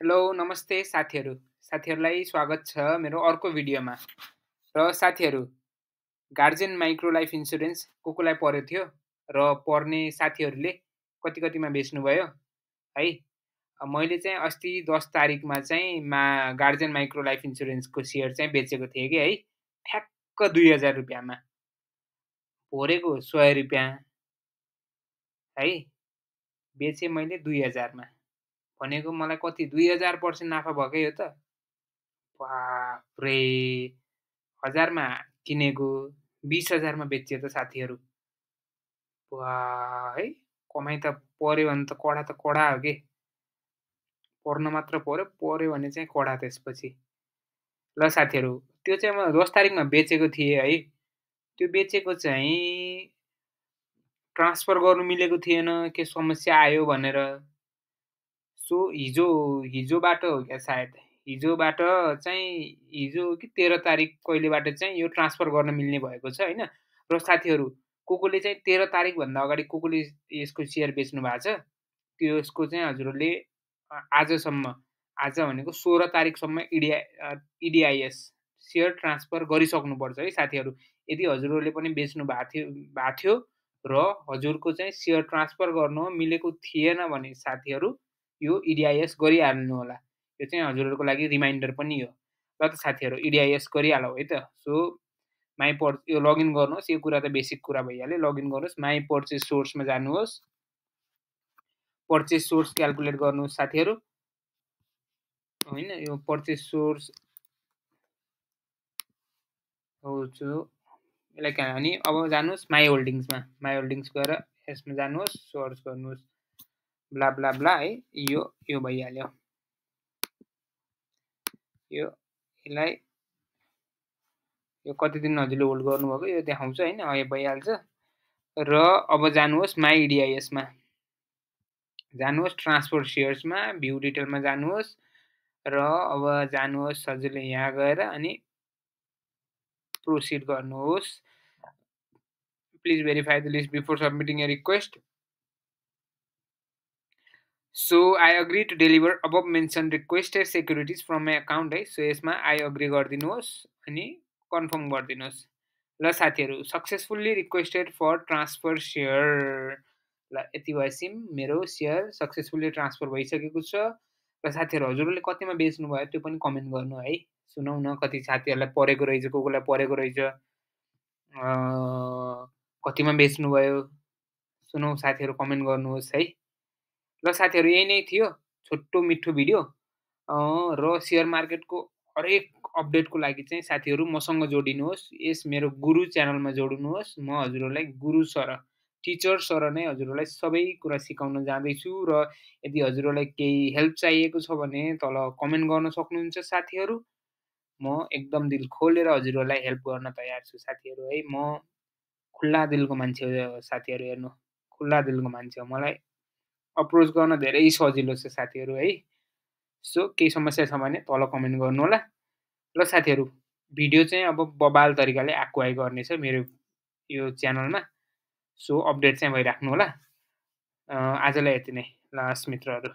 Hello नमस्ते साथीहरू। साथीहरूलाई स्वागत छ मेरो अर्को भिडियोमा। र साथीहरू, गार्जियन माइक्रो लाइफ इन्स्योरेन्स को-कोलाई परेको थियो र पर्ने साथीहरूले कतिमा बेच्नुभयो है? मैले चाहिँ अस्ति 10 तारिखमा चाहिँ गार्जियन माइक्रो लाइफ इन्स्योरेन्सको सेयर चाहिँ बेचेको थिएँ कि है। ठ्याक्क ₹2000 मा। भरेको ₹100 है। बेचेँ मैले 2000 मा। भनेको मलाई कति 2000% नाफा भएकै हो त। बाफरे! 1000 मा किनेको 20,000 मा बेचियो त साथीहरू। वाह! है कमाइ त पर्यो भने त कडा हो के। पर्न मात्र पर्यो, पर्यो भने चाहिँ कडा त्यसपछि। ल साथीहरू, त्यो चाहिँ म 10 तारिखमा बेचेको थिएँ है। त्यो बेचेको चाहिँ ट्रान्सफर गर्नु मिलेको थिएन, के समस्या आयो भनेर। सो हिजोबाट हो क्या सायद। हिजोबाट चाहिँ हिजो कि 13 तारिख कहिलेबाट चाहिँ यो ट्रान्सफर गर्न मिल्ने भएको छ होइन। र साथीहरू, को-कोले चाहिँ 13 तारिखभन्दा अगाडि को-कोले यसको सेयर बेच्नु भएको छ, त्यसको चाहिँ हजुरहरूले आजसम्म, आज भनेको 16 तारिखसम्म इडिआइएस सेयर ट्रान्सफर गरिसक्नुपर्छ है साथीहरू। यदि हजुरहरूले पनि बेच्नु भएको थियो र हजुरको चाहिँ सेयर ट्रान्सफर गर्न मिलेको थिएन भने साथीहरू यो इडिआइएस गरिहाल्नु होला। यो चाहिँ हजुरहरूको लागि रिमाइन्डर पनि हो। ल त साथीहरू इडिआइएस गरिहालौँ है त। सो यो लगइन गर्नुहोस्। यो कुरा त बेसिक कुरा भइहाल्यो। लगइन गर्नुहोस्, माई पर्चेज सोर्समा जानुहोस्। पर्चेज सोर्स क्याल्कुलेट गर्नुहोस् साथीहरू। होइन यो पर्चेज सोर्स हो यसलाई कहाँ अनि अब जानुहोस् माई होल्डिङ्समा। माई होल्डिङ्स गएर यसमा जानुहोस्, सर्च गर्नुहोस् ब्ला ब्ला ब्ला है। यो भइहाल्यो। यसलाई यो कति दिन हजुरले होल्ड गर्नुभएको यो देखाउँछ होइन। यो भइहाल्छ। र अब जानुहोस् माई इडिआइएसमा जानुहोस्, ट्रान्सफर सेयर्समा भ्यू डिटेलमा जानुहोस् र अब जानुहोस् हजुरले यहाँ गएर अनि प्रोसिड गर्नुहोस्। Please verify the list before submitting a request. So I agree to deliver above mentioned requested securities from my account है। सो यसमा आई अग्री गरिदिनुहोस् अनि कन्फर्म गरिदिनुहोस्। ल साथीहरू, successfully requested for transfer share. ल यति भएपछि मेरो सेयर सक्सेसफुल्ली ट्रान्सफर भइसकेको छ। र साथीहरू, हजुरहरूले कतिमा बेच्नुभयो त्यो पनि कमेन्ट गर्नु है। सुनौ न कति साथीहरूलाई परेको रहेछ, को-कोलाई परेको रहेछ, कतिमा बेच्नुभयो सुनौ साथीहरू, कमेन्ट गर्नुहोस् है। ल साथीहरू, यही नै थियो छोटो मिठो भिडियो। र सेयर मार्केटको हरेक अपडेटको लागि चाहिँ साथीहरू मसँग जोडिनुहोस्। यस मेरो गुरु च्यानलमा जोड्नुहोस्। म हजुरहरूलाई गुरु सर, टिचर सर नै हजुरहरूलाई सबै कुरा सिकाउन जाँदैछु। र यदि हजुरहरूलाई केही हेल्प चाहिएको छ भने तल कमेन्ट गर्न सक्नुहुन्छ साथीहरू। म एकदम दिल खोलेर हजुरहरूलाई हेल्प गर्न तयार छु साथीहरू है। म खुल्ला दिलको मान्छे हो साथीहरू। हेर्नु, खुल्ला दिलको मान्छे हो। मलाई अप्रोच गर्न धेरै सजिलो छ साथीहरू है। सो केही समस्या छ भने तल कमेन्ट गर्नु होला। ल साथीहरू, भिडियो चाहिँ अब बबाल तरिकाले एक्वायर गर्नेछ मेरो यो च्यानलमा। सो अपडेट चाहिँ भइराख्नु होला। आजलाई यति नै। ल हस् मित्रहरू।